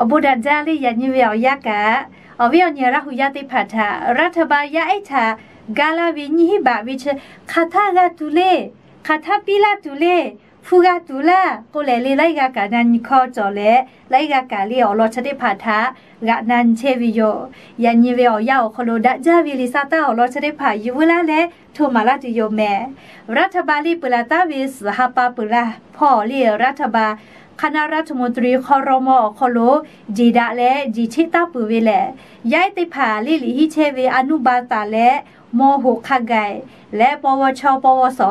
Awˬ bon daꞈ jaˇ le. Yaꞈ nyi ve awˬ yanˇ kaꞈ, awˬ viˉ awˬ nyi Laˇ huˍ yaˇ teˇ hpaˍ htaꞈ รัฐบาล yaˇ ehˉ htaꞈ ga laˇ ve nyiˇ hinˉ baꞈ ve chi, hk'aˬ htaˇ g'a tuˬ le, hk'aˬ htaˇ piˇ laˇ tuˬ le, hpu g'a tuˬ laˇ k'oˆ leh le, laiˉ g'aˇ kaꞈ na nyi hkawˇ cawˬ leh, laiˉ g'aˇ kaꞈ le awˬ lawn chi teˇ hpaˍ htaꞈ g'aꞈ na nyi chehˇ ve yoˬ. Yaꞈ nyi ve awˬ yanˇ awˬ hk'aw lo daꞈ jaˇ ve Liꞈ sa taˇ awˬ lawn chi teˇ hpaˍ yuˬ veu laˇ leh hto maˍ laˇ tuˬ yoˬ mehˍ. รัฐบาล le peuˬ laˬ taˉ ve suhˍ ha pa peuˬ laˇ hpawˇ le รัฐบาล คณะรัฐมนตรี ครม. awˬ hk'aw lo jeˬ daꞈ leh jeˬ cheˆ taˇ peuˬ ve lehˬ, yaˇ ehˉ teˇ hpaˍ le liꞈ hiˉ chehˇ ve อนุบาล taˍ leh ม.หก hk'a gaˬ leh ปวช. ปวส.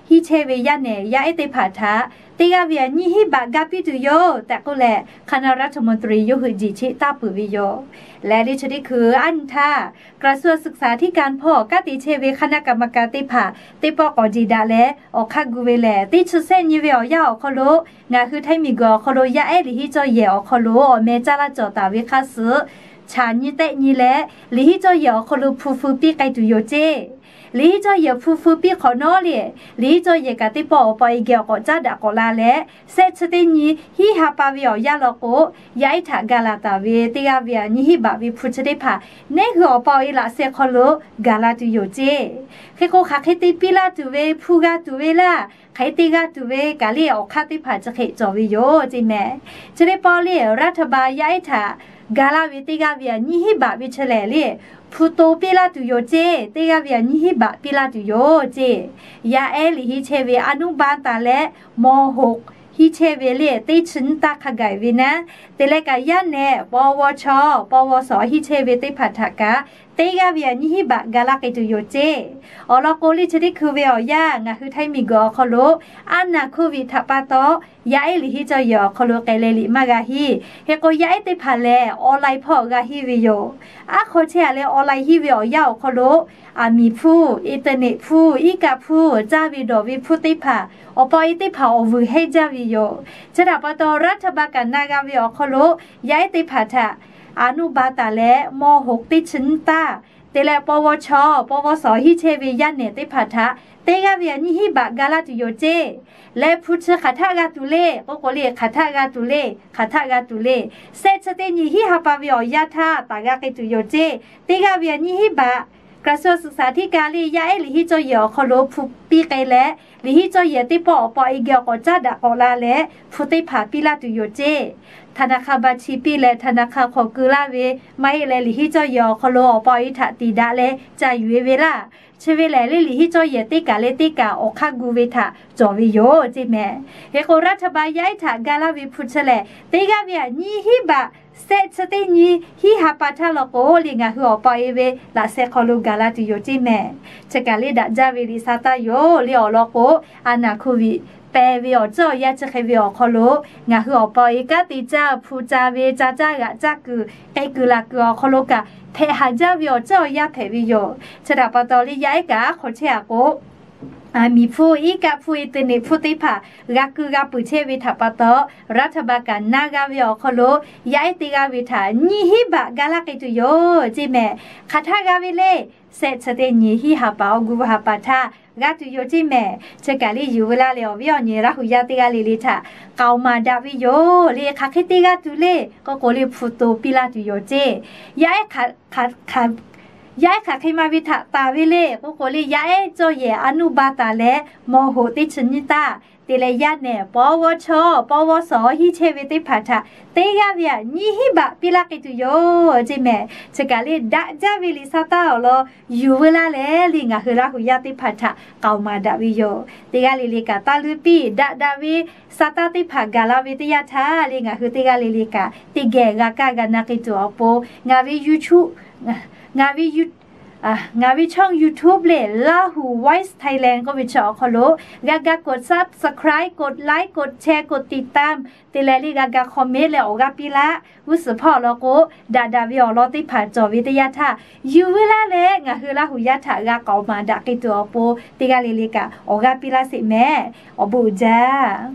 hiˉ chehˇ ve yaˇ nehˬ yaˇ ehˉ teˇ hpaˍ htaꞈ teˇ g'aˇ ve aꞈ nyiˇ hinˉ baꞈ ga piˇ tuˬ yoˬ tehꞈ k'oˆ leh, คณะรัฐมนตรี yawˇ hui jeˬ cheˆ taˇ peuˬ ve yoˬ. Leh le chi teˇ hkui aˉ nyi htaˇ กระทรวงศึกษาธิการ hpawˇ kanˉ te chehˇ ve คณะกรรมการ teˇ hpaˍ teˇ pawˆ k'awꞈ jeˬ daꞈ leh awˬ hk'aˇ gu ve lehˬ, teˇ chi sehˆ nyi ve awˬ yanˇ awˬ hk'aw lo ngaˬ hui Htaiˇ miˬguiˬ awˬ hk'aw lo yaˇ ehˉ liꞈ hiˉ cawˇ yehˬ awˬ hk'aw lo awˬ meh caˇ laˇ cawˬ taˍ ve hk'a suhˍ chaꞈ nyi tehˆ nyi leh, liꞈ hiˉ cawˇ yehˬ awˬ hk'aw lo hpu feu piˇ k'ai tuˬ yoˬ ceˇ. Liꞈ hiˉ cawˇ yehˬ hpu feu piˇ hk'awꞈ nawˉ le, liꞈ hiˉ cawˇ yehˬ kaꞈ teˇ pawˆ awˬ pa e geh awˬ k'awꞈ caˉ daꞈ k'awꞈ la leh, sehˆ chi teˇ nyi hiˉ ha pa ve awˬ yanˇ law k'o, yaˇ ehˉ htaꞈ ga laˬ taˍ ve teˇ g'aˇ ve aꞈ nyiˇ hinˉ baꞈ ve hpu chi teˇ hpaˍ neˉ hui awˬ pa awˬ e laꞈ sheh hk'aw lo gaˬ la tuˬ yoˬ ceˇ. Hk'e k'o, hk'aˬ hk'e te piˇ laˇ tuˬ ve, hpu g'a tuˬ ve laˇ, hk'aˬ hk'e te g'a tuˬ ve kaꞈ le awˬ hk'aˇ teˇ hpaˍ chi hk'e cawˬ ve yoˬ ceˇ mehˍ. Chi teˇ pawˆ le รัฐบาล yaˇ ehˉ htaꞈ ga laˇ ve teˇ g'aˇ ve aꞈ nyiˇ hinˉ baꞈ ve chi lehˬ le, hpu to piˇ laˇ tuˬ yoˬ ceˇ. Teˇ g'aˇ ve aꞈ nyiˇ hinˉ baꞈ piˇ laˇ tuˬ yoˬ ceˇ. Yaˇ ehˉ liꞈ hiˉ chehˇ ve อนุบาล taˍ leh ม.หก hiˉ chehˇ ve le teˇ chi nyiˇ taˇ hk'a gaˬ ve naˉ te leh kaꞈ yaˇ nehˬ ปวช. ปวส. hiˉ chehˇ ve teˇ hpaˍ htaꞈ kaꞈ teˇ g'aˇ ve aꞈ nyiˇ hinˉ baꞈ ga laˇ k'ai tuˬ yoˬ ceˇ. Awˬ lawn k'o le chi teˇ hkui ve awˬ yanˇ ngaˬ hui Htaiˇ miˬguiˬ awˬ hk'aw lo aˉ naˬ โควิด htaꞈ pa taw, yaˇ ehˉ liꞈ hiˉ cawˇ yehˬ awˬ hk'aw lo k'ai leh liꞈ maˇ g'a hiˆ. Hk'e k'o, yaˇ ehˉ teˇ hpaˍ lehˬ online hpawˇ g'a hiˆ ve yoˬ. Aˉ hk'aw chehˇ a leh online hiˆ ve awˬ yanˇ awˬ hk'aw lo, aˬ miˍ hpfuhˇ, internet hpfuhˇ, iˉ kaˆ hpfuhˇ caˇ ve dawˬ ve hpfuhˇ teˇ hpaˍ awˬ pa awˬ e teˇ hpaˍ awˬ vuiˬ hehnˇ jaˇ ve yoˬ. Chi htaꞈ pa taw, รัฐบาล kaꞈ na g'a ve awˬ hk'aw lo yaˇ ehˉ teˇ hpaˍ htaꞈ อนุบาล taˍ leh ม.หก teˇ chi nyiˇ taˇ te leh ปวช. ปวส. hiˉ chehˇ ve yaˇ nehˬ teˇ hpaˍ htaꞈ teˇ g'aˇ ve aꞈ nyiˇ hinˉ baꞈ ga laˇ tuˬ yoˬ ceˇ. Leh hpu chi hk'aˬ htaˆ g'a tuˬ le k'oˆ k'o le, hk'aˬ htaˆ g'a tuˬ le, hk'aˬ htaˆ g'a tuˬ le. Sehˆ chi teˇ nyi hiˉ ha pa ve awˬ yanˇ htaˇ taˍ g'a k'ai tuˬ yoˬ ceˇ. Teˇ g'aˇ ve aꞈ nyiˇ hinˉ baꞈ กระทรวงศึกษาธิการ le yaˇ ehˉ liꞈ hiˉ cawˇ yehˬ awˬ hk'aw lo hpu piˇ k'ai leh, liꞈ hiˉ cawˇ yehˬ teˇ pawˆ awˬ pa awˬ e geh awˬ k'awꞈ caˉ daꞈ k'awꞈ la leh hpu teˇ hpaˍ piˇ laˇ tuˬ yoˬ ceˇ. ธนาคาร บัญชี piˇ leh ธนาคาร hk'aw keu laˇ ve maˇ heˆ leh liꞈ hiˉ cawˇ yehˬ awˬ hk'aw lo awˬ pa awˬ e htaꞈ tiˍ daꞈ leh ca yuˬ e ve laˇ. Chi ve lehˬ le liꞈ hiˉ cawˇ yehˬ teˇ kaˬ leh teˇ kaˬ awˬ hk'aˇ gu ve htaꞈ cawˬ ve yoˬ ceˇ mehˍ. Hk'e k'o, รัฐบาล yaˇ ehˉ htaꞈ ga laˇ ve hpu chi lehˬ, teˇ g'aˇ ve aꞈ nyiˇ hinˉ baꞈ sehˆ chi teˇ nyi hiˉ ha pa htaˇ law k'o le ngaˬ hui awˬ pa awˬ e ve laꞈ sheh hk'aw lo gaˬ la tuˬ yoˬ ceˇ mehˍ. Chi kaˬ le daꞈ jaˇ ve liꞈ sa taˇ yoˬ le awˬ lawn k'o, aˉ naˬ โควิด peh ve awˬ ceuˬ awˬ yanˇ chi hk'e ve awˬ hk'aw lo ngaˬ hui awˬ pa awˬ e kanˉ te caˇ hpu ca ve ca caˇ g'aꞈ caˇ kuiˬ k'ai kuiˬ laˬ kuiˬ awˬ hk'aw lo kaꞈ hpehꞈ haˍ jaˇ ve awˬ ceuˬ awˬ yanˇ hpehꞈ ve yoˬ. Chi htaꞈ pa taw le yaˇ ehˉ kaꞈ aˉ hk'aw chehˇ a k'o, aˬ miˍ hpfuhˇ, iˉ kaˆ hpfuhˇ, internet hpfuhˇ teˇ hpaˍ g'a keu g'a peuˬ chehˇ ve htaꞈ pa taw, รัฐบาล kaꞈ na g'a ve awˬ hk'aw lo yaˇ ehˉ teˇ g'aˇ ve htaꞈ nyiˇ hinˉ baꞈ ga laˇ k'ai tuˬ yoˬ ceˇ mehˍ. Hk'aˬ htaˆ g'a ve le, sehˆ chi teˇ nyi hiˉ ha pa awˬ gu ha pa htaˇ g'a tuˬ yoˬ ceˇ mehˍ. Chi kaˬ le yuˬ veu laˇ leh awˬ viˉ awˬ nyi Laˇ huˍ yaˇ teˇ g'aˇ le le htaꞈ k'aoˍ maˍ daꞈ ve yoˬ le. Hk'aˬ hk'e teˇ g'aˇ tuˬ le k'oˆ k'o le hpu to piˇ laˇ tuˬ yoˬ ceˇ. Yaˇ ehˉ hk'aˬ hk'e ma ve htaꞈ taˍ ve le k'oˆ k'o le yaˇ ehˉ cawˇ yehˬ อนุบาล taˍ leh ม.หก teˇ chi nyiˇ taˇ te leh yaˇ nehˬ ปวช. ปวส. hiˉ chehˇ ve teˇ hpaˍ htaꞈ teˇ g'aˇ ve aꞈ nyiˇ hinˉ baꞈ piˇ laˇ k'ai tuˬ yoˬ ceˇ mehˍ. Chi kaˬ le daꞈ jaˇ ve liꞈ sa taˇ awˬ lawn yuˬ veu laˇ leh le ngaˬ hui Laˇ huˍ yaˇ teˇ hpaˍ htaꞈ k'aoˍ maˍ daꞈ ve yoˬ. Teˇ g'aˇ le le kaꞈ taˇ luˇ piˇ daꞈ daꞈ ve sa taˇ teˇ hpaˍ gaˬ la ve teˇ yanˇ htaˇ le ngaˬ hui teˇ g'aˇ le le kaꞈ teˇ geh g'a kaˇ g'a na k'ai tuˬ awˬ pon ngaˬ ve YouTube, ngaˬ ve ngaˬ ve ช่อง YouTube le Lahu Voice Thailand k'oˆ ve chi awˬ hk'aw lo g'a ga กด subscribe, กด like, กด share, กด ติดตาม te leh le g'a ga comment leh awˬ g'aˇ piˇ laˇ. G'uˇ suhˍ hpawˇ awˬ lawn k'o, daꞈ daꞈ ve awˬ lawn teˇ hpaˍ cawˬ ve teˇ yanˇ htaˇ yuˬ veu laˇ leh ngaˬ hui Laˇ huˍ yaˇ htaꞈ g'a k'aoˍ maˍ daꞈ k'ai tuˬ awˬ pon teˇ g'aˇ le le kaꞈ awˬ g'aˇ piˇ laˇ sheˍ mehˍ. Awˬ bon uiˍ jaˇ.